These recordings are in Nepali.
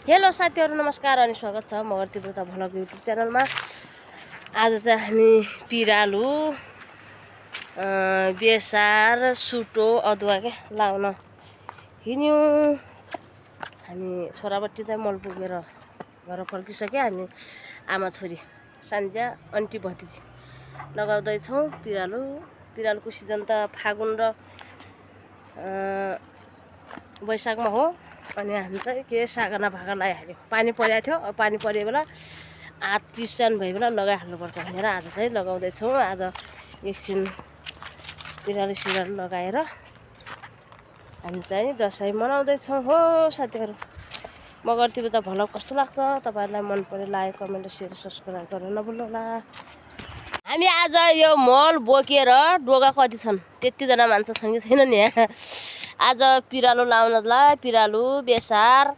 हेलो साथीहरु नमस्कार अनि स्वागत छ मगर तीव्रता भ्लग युट्युब च्यानलमा। आज चाहिँ हामी पिरालु बेसार सुटो अदुवा के लाउन हिँड्यौं। हामी छोराबट्टी चाहिँ मल पुगेर घर फर्किसक्यो। हामी आमा छोरी सान्ज्या अन्टी भतिजी लगाउँदैछौँ पिरालुको सिजन त फागुन र वैशाखमा हो। अनि हामी चाहिँ के सागना भागा लगाइहाल्यौँ। पानी परेको थियो, अब पानी परे बेला चिस्यान भए बेला लगाइहाल्नुपर्छ भनेर आज चाहिँ लगाउँदैछौँ। आज एकछिन पिरालु लगाएर हामी चाहिँ दसैँ मनाउँदैछौँ हो साथीहरू। मगर तीव्रता भ्लग कस्तो लाग्छ तपाईँहरूलाई मन परे लाइक कमेन्ट सेयर सब्सक्राइब गर्न नभुल्नुहोला। हामी आज यो मल बोकेर डोगा कति छन् त्यतिजना मान्छे छन् कि छैन नि। आज पिरालु लाउनलाई पिरालु बेसार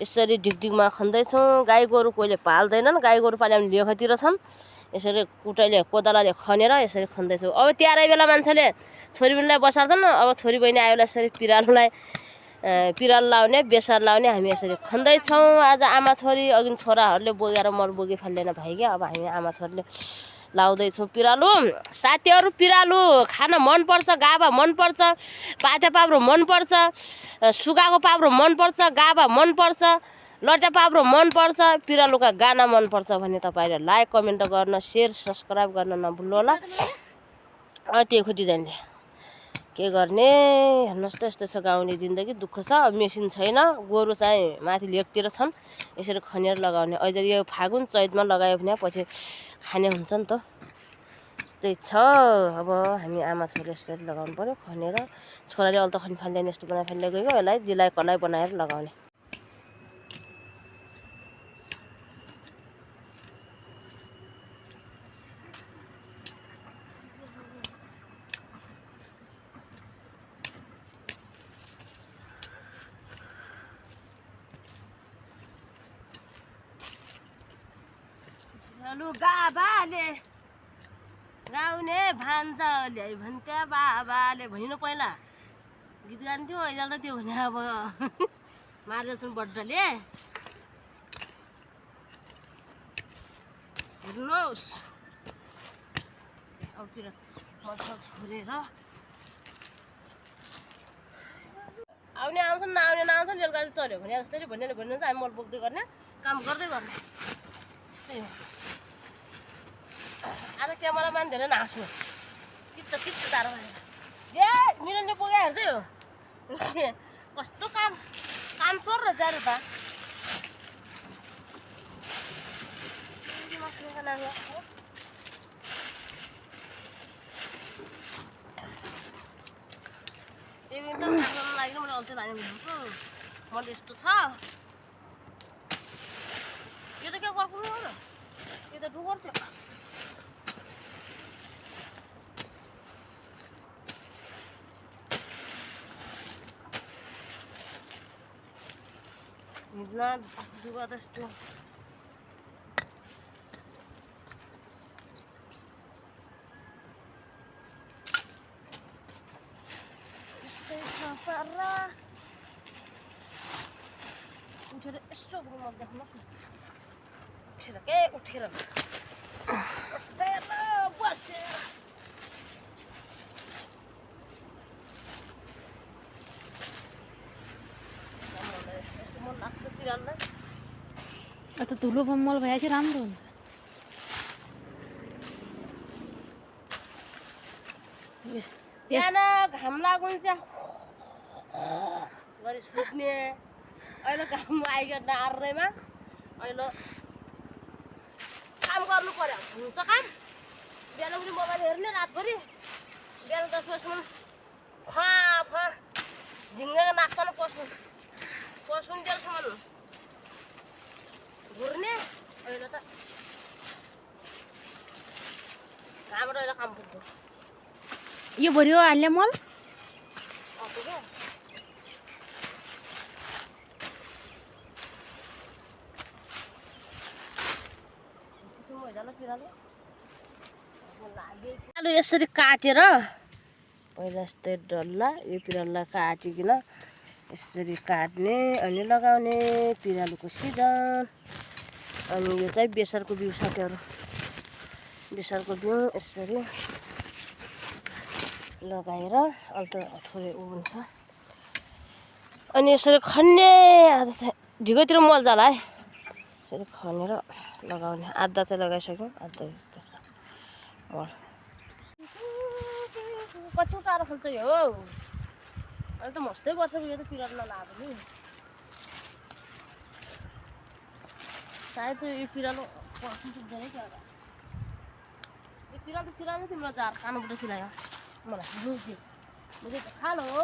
यसरी ढिकढिकमा खन्दैछौँ। गाई गोरु कोहीले पाल्दैनन्, गाई गोरु पाल्यो भने लेखतिर छन्। यसरी कुटैले कोदालाले खनेर यसरी खन्दैछौँ। अब तिहारै बेला मान्छेले छोरी बहिनीलाई बसाल्छन्। अब छोरी बहिनी आयो बेला यसरी पिरालु लाउने बेसार लाउने हामी यसरी खन्दैछौँ। आज आमा छोरी अघि छोराहरूले बोकेर मल बोके फाल्दैन भाइ क्या। अब हामी आमा छोरीले लाउँदैछौँ पिरालु। साथीहरू पिरालु खान मनपर्छ, गाभा मनपर्छ, पाते पाब्रो मनपर्छ, सुगाको पाब्रो मनपर्छ, गाभा मनपर्छ, लट्या पाब्रो मनपर्छ, पिरालुका गाना मनपर्छ भने तपाईँहरूले लाइक कमेन्ट गर्न सेयर सब्सक्राइब गर्न नभुल्नु होला। त्यो डिजाइनले के गर्ने हेर्नुहोस् त यस्तो छ गाउँले जिन्दगी दुःख छ। मेसिन छैन, गोरु चाहिँ माथि लेकतिर छन् यसरी खनेर लगाउने। अहिले यो फागुन चैतमा लगायो भने पछि खाने हुन्छ नि त। त्यस्तै छ। अब हामी आमा छोरी यसरी लगाउनु पर्यो खनेर। छोराले अहिले त खनि फाल्दैन यस्तो बनाइ फाल्दै गयो। यसलाई जिलाइ कलाई बनाएर लगाउने। लु गाबाले गाउने भान्जा ल्याइ भन्थ्या बाबाले भनिनु पहिला गीत गान्थ्यो। अहिले त त्यो भने अब मार्दैछन् बड्डाले। हेर्नुहोस् अबतिर मजा छोडेर आउने आउँछन् नआउने नआउँछन्। रेलगाडी चल्यो भने जस्तै भन्नेले भन्नुहुन्छ हामी मल बोक्दै गर्ने काम गर्दै गर्ने। त्यस्तै हो। आज क्यामेराम्यान धेरै नाच्नु किच्च तारो भएर ए मिरनले बोके हेर्दै हो। कस्तो काम चोर रहेछ अरे त। तिमी त लागि मैले अल्छी लाने भनेको मैले यस्तो छ। यो त के गर्नु हो र, यो त डुगर थियो। हिँड्न डुगा त यस्तो उठेर यसो गुरुमा देख्नु उठेर बसेर मन लाग्छ पिराललाई। त धुलो मल भए चाहिँ राम्रो हुन्छ। बिहान घाम लागुन्छ गरी सुत्ने। अहिले घाम आइगयो नार्नेमा। अहिले काम गर्नु पर्यो हुन्छ काम। बिहान पनि मोबाइल हेर्ने रातभरि। बिहान 10 बजीसम्म खुवा झिङ्गेको नाच्न पसुन्जेलसम्म घुर्ने। अहिले त घाम रहेर काम पुग्यो। यो भर्यो हाल्ने मल पिरालु यसरी काटेर पहिला यस्तै डल्ला यो पिरालुलाई काटिकन यसरी काट्ने अनि लगाउने पिँडालुको सिजन। अनि यो चाहिँ बेसारको बिउ साथीहरू, बेसारको बिउ यसरी लगाएर अन्त थोरै हुन्छ। अनि यसरी खन्ने आज चाहिँ ढिगोतिर मल जाला है, यसरी खनेर लगाउने। आधा चाहिँ लगाइसक्यौँ, आधा त्यस्तो मल। कति टाढो फल्छ यो हौ, अहिले त मस्तै पर्छ यो त पिराल नलाएको नि। सायद यो पिरालो पर्छ पुग्दैन क्या। यो पिराल त सिलाउनु तिम्रो जार कानबाट सिलायो मलाई बुझ्यो बुझ्यो त खालो हो।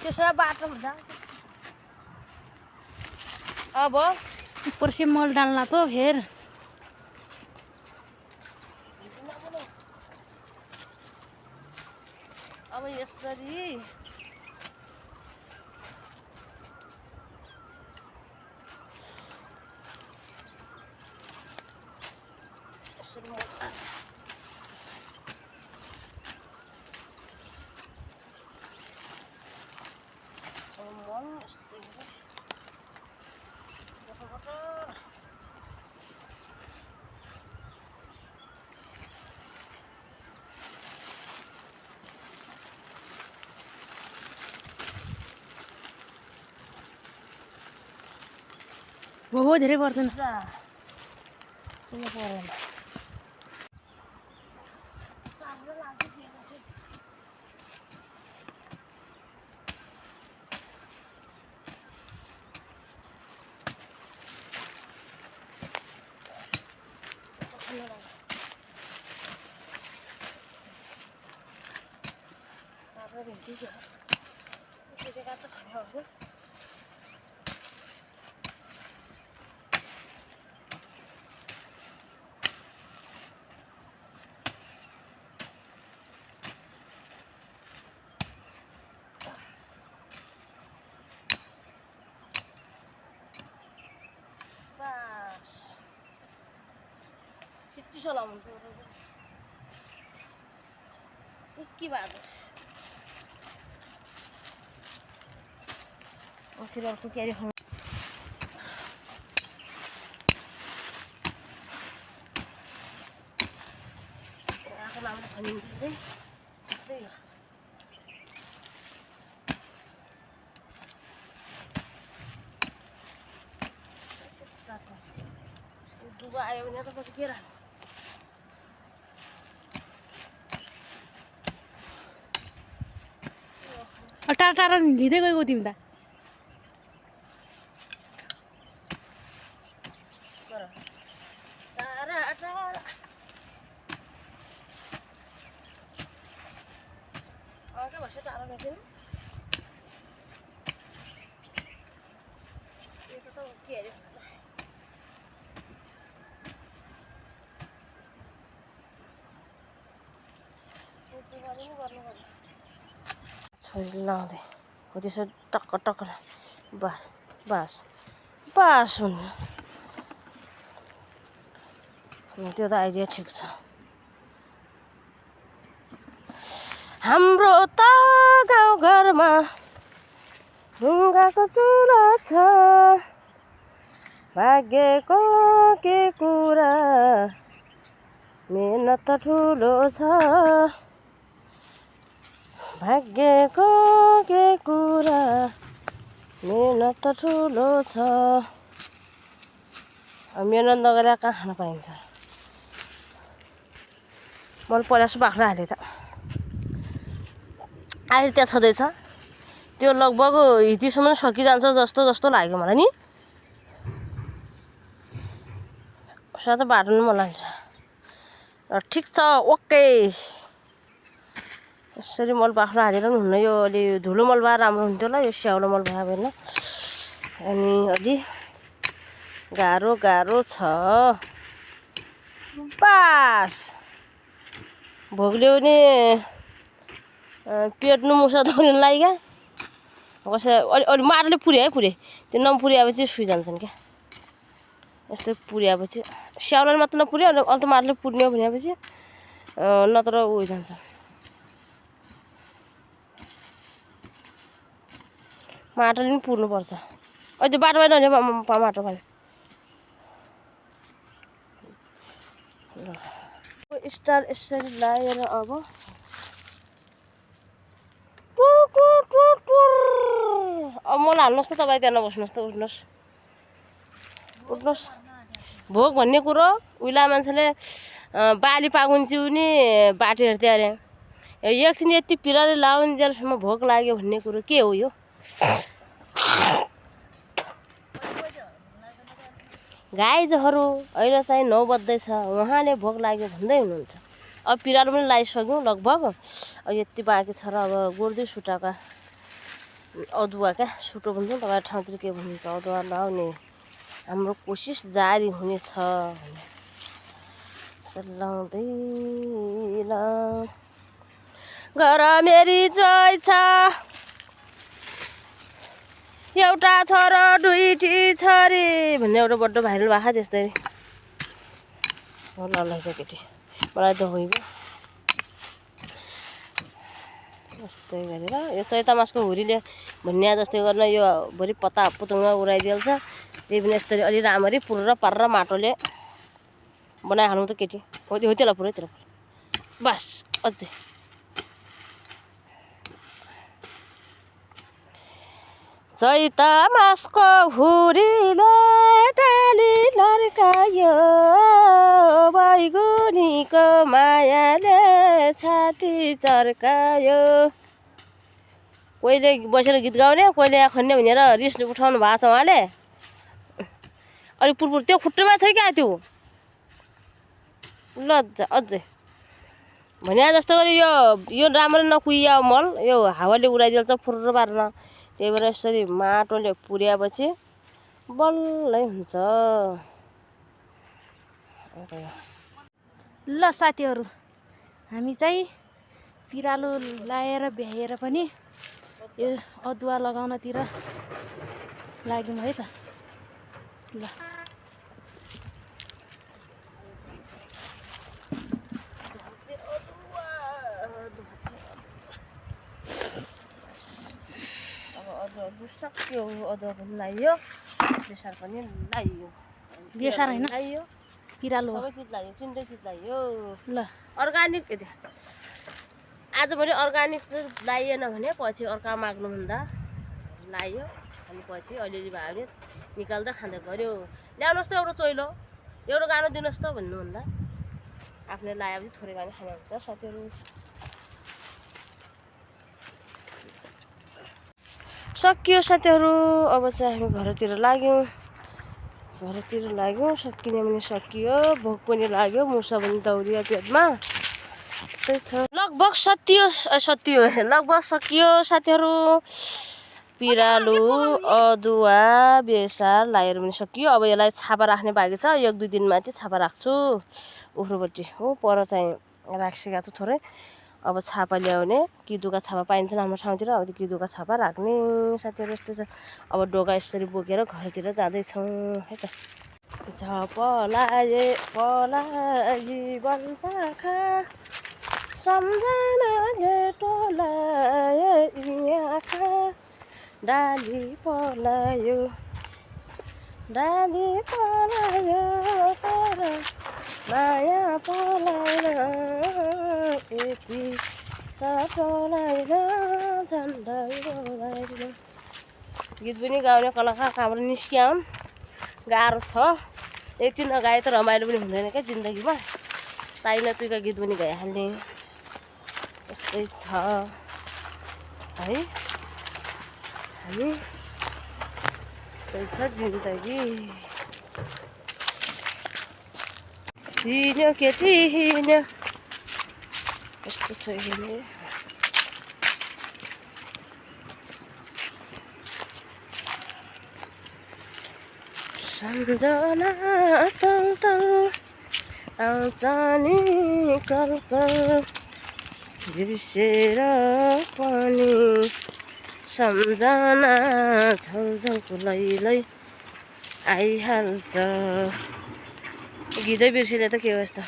त्यसो बाटो हुन्छ अब ऊपर से मल डालना तो फिर अब यसरी वो धेरै पर्दैन। चिसो लाउनु के भएको अर्को क्यारी खानु आएको लाउनु खनिँदै दुबो आयो भने त पछि के राख्नु। टाढा टाढा लिँदै गएको तिमी त। छोरी लाउँदै हो त्यसो टक्क टक्क बास बास बास हुन्छ। त्यो त आइडिया ठिक छ। हाम्रो त गाउँघरमा ढुङ्गाको चुलो छ, भाग्यको के कुरा मेहनत ठुलो छ, भाग्यको के कुरा मेहनत ठुलो छ। मेहनत नगरेर कहाँ खान पाइन्छ। मैले परासु बाख्रा हालेँ त अहिले त्यहाँ छँदैछ। त्यो लगभग हिटीसम्म सकिजान्छ जस्तो जस्तो लाग्यो मलाई नि। साथै बाटो नि मन लाग्छ र ठिक छ ओके। यसरी मल बाख्रा हालेर पनि हुन्न, यो अलि धुलो मल भए राम्रो हुन्थ्यो होला, यो स्याउलो मल भयो भने। अनि अलि गाह्रो गाह्रो छ। बास भोग्ल्यो भने पेट्नु मुसा धुनु लाग्यो क्या। कसै अलि माटोले पुऱ्यो है, पुऱ्यो त्यो नपुर्याएपछि सुइजान्छन् क्या। यस्तै पुर्याएपछि स्याउलाले मात्र नपुर्यो, अहिले त माटोले पुर्ने भनेपछि नत्र उयो जान्छ माटो नि पुर्नुपर्छ अझ बाटोमा नले माटो पनि स्टार यसरी लाएर अब अब मलाई हाल्नुहोस् त तपाईँ त्यहाँ नबस्नुहोस् त उठ्नुहोस् भोग भन्ने कुरो उहिला मान्छेले बाली पाकुन्च्यु नि बाटो हेर्थ्यो अरे एकछिन यति पिराले लाउन्जेलसम्म भोक लाग्यो भन्ने कुरो के हो यो गाईजहरू अहिले चाहिँ 9 बज्दैछ उहाँले भोक लाग्यो भन्दै हुनुहुन्छ अब पिरालो पनि लगाइसक्यौँ लगभग अब यति बाँकी छ र अब गोर्दै सुटाका अदुवा क्या सुटो भन्छौँ तपाईँ ठाउँतिर के भन्नुहुन्छ अदुवा लाउने हाम्रो कोसिस जारी हुनेछ सल्लाउँदै घर मेरी जोइ छ एउटा छोरा दुईटी छोरी भन्ने एउटा बड्डो भाइरल भएको त्यस्तै ल केटी मलाई त होइन यस्तै गरेर यो चैतामासको हुरीले भन्ने जस्तै गर्न यो भरि पत्ता पुतुङ्ग उडाइदिएल्छ त्यही पनि यस्तरी अलि राम्ररी पुरेर पारेर माटोले बनाइहाल्नु त केटी हो त्यसलाई पुरै बस अझै चैतामासको हुरीले डाली लर्कायो बैगुनीको मायाले छाती चर्कायो कोहीले बसेर गीत गाउने कोहीले खन्ने भनेर रिस उठाउनु भएको छ उहाँले अलिक पुरपुर त्यो खुट्टोमा छ क्या त्यो ल अझै भने जस्तो गरी यो राम्रो नकुहिया मल यो हावाले उडाइदिन्छ फुर्र पार्न त्यही भएर यसरी माटोले पुर्याएपछि बल्लै हुन्छ ल साथीहरू हामी चाहिँ पिरालो लाएर भ्याएर पनि यो अदुवा लगाउनतिर लाग्यौँ है त ल सक्यो अदुवा पनि लगाइयो बेसार पनि लगाइयो बेसार होइन लगाइयो पिरालो सबै चिज लाग्यो तिनटै चिज लाग्यो ल अर्ग्यानिक आजभोलि अर्ग्यानिक चाहिँ लगाइएन भने पछि अर्का माग्नुभन्दा लगायो अनि पछि अलिअलि भयो भने निकाल्दा खाँदै गऱ्यो ल्याउनुहोस् त एउटा चोइलो एउटा गानो दिनुहोस् त भन्नुभन्दा आफूले लगाएपछि थोरै गानो खानुहुन्छ साथीहरू सकियो साथीहरू अब चाहिँ हामी घरतिर लाग्यौँ सकिने पनि सकियो भोक पनि लाग्यो मुसा पनि दौडियो पेटमा त्यही छ लगभग लगभग सकियो साथीहरू पिरालु अदुवा बेसार लगाएर पनि सकियो अब यसलाई छापा राख्ने बाँकी छ 1-2 दिनमा चाहिँ छापा राख्छु उफ्रोपट्टि हो पर चाहिँ राखिसकेको छु थोरै अब छापा ल्याउने किदुका छापा पाइन्छ हाम्रो ठाउँतिर अब त्यो किदुका छापा राख्ने साथीहरू यस्तो छ अब डोगा यसरी बोकेर घरतिर जाँदैछौँ है त पलाए बनपाखा सम्झनाले टोलाए आँखा डाली पलायो तर माया पलाएन यति त टोलाएन झन्डै डोलाएन गीत पनि गाउने कलाकार कहाँबाट निस्किआउन् गाह्रो छ यति नगाए त रमाइलो पनि हुँदैन क्या जिन्दगीमा ताइला तुइका गीत पनि गाइहाल्ने यस्तै छ है हामी त्यही छ जिन्दगी हिँड्यो केटी हिँड्यो यस्तो छ हिँड्ने सम्झना तल तल आउँछ नि कल कल बिर्सेर पनि सम्झना झलझलको लैलै आइहाल्छ गीतै बिर्सिने त के हो यस्तो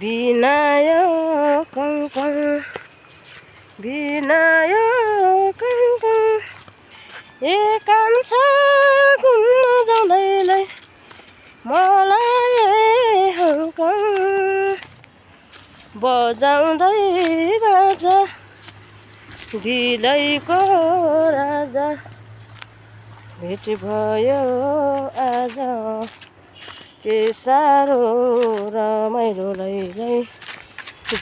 बिनायो कङ्कङ बिनायो कङ्कङ ए कान्छा घुम्न जाँदैलै मलाई हङकङ बजाउँदै बाजा दिलैको राजा भेट भयो आज के साह्रो रमाइलो लैलै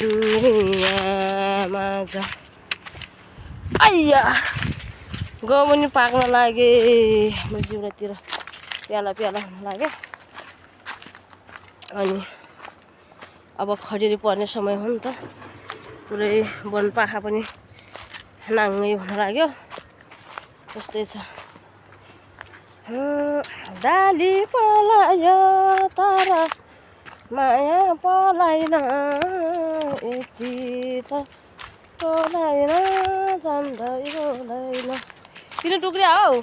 दुनियाँमा जा आइया गहुँ पनि पाक्न लागे म जिउरातिर प्याला प्याला हुन लाग्यो अनि अब खडेरी पर्ने समय हो नि त पुरै वनपाखा पनि नाङ्गै हुन लाग्यो त्यस्तै छ डाली पलायो तर माया पलाइन यति त पलाइन झन्डै बोलाइन किन टुक्रिया हौ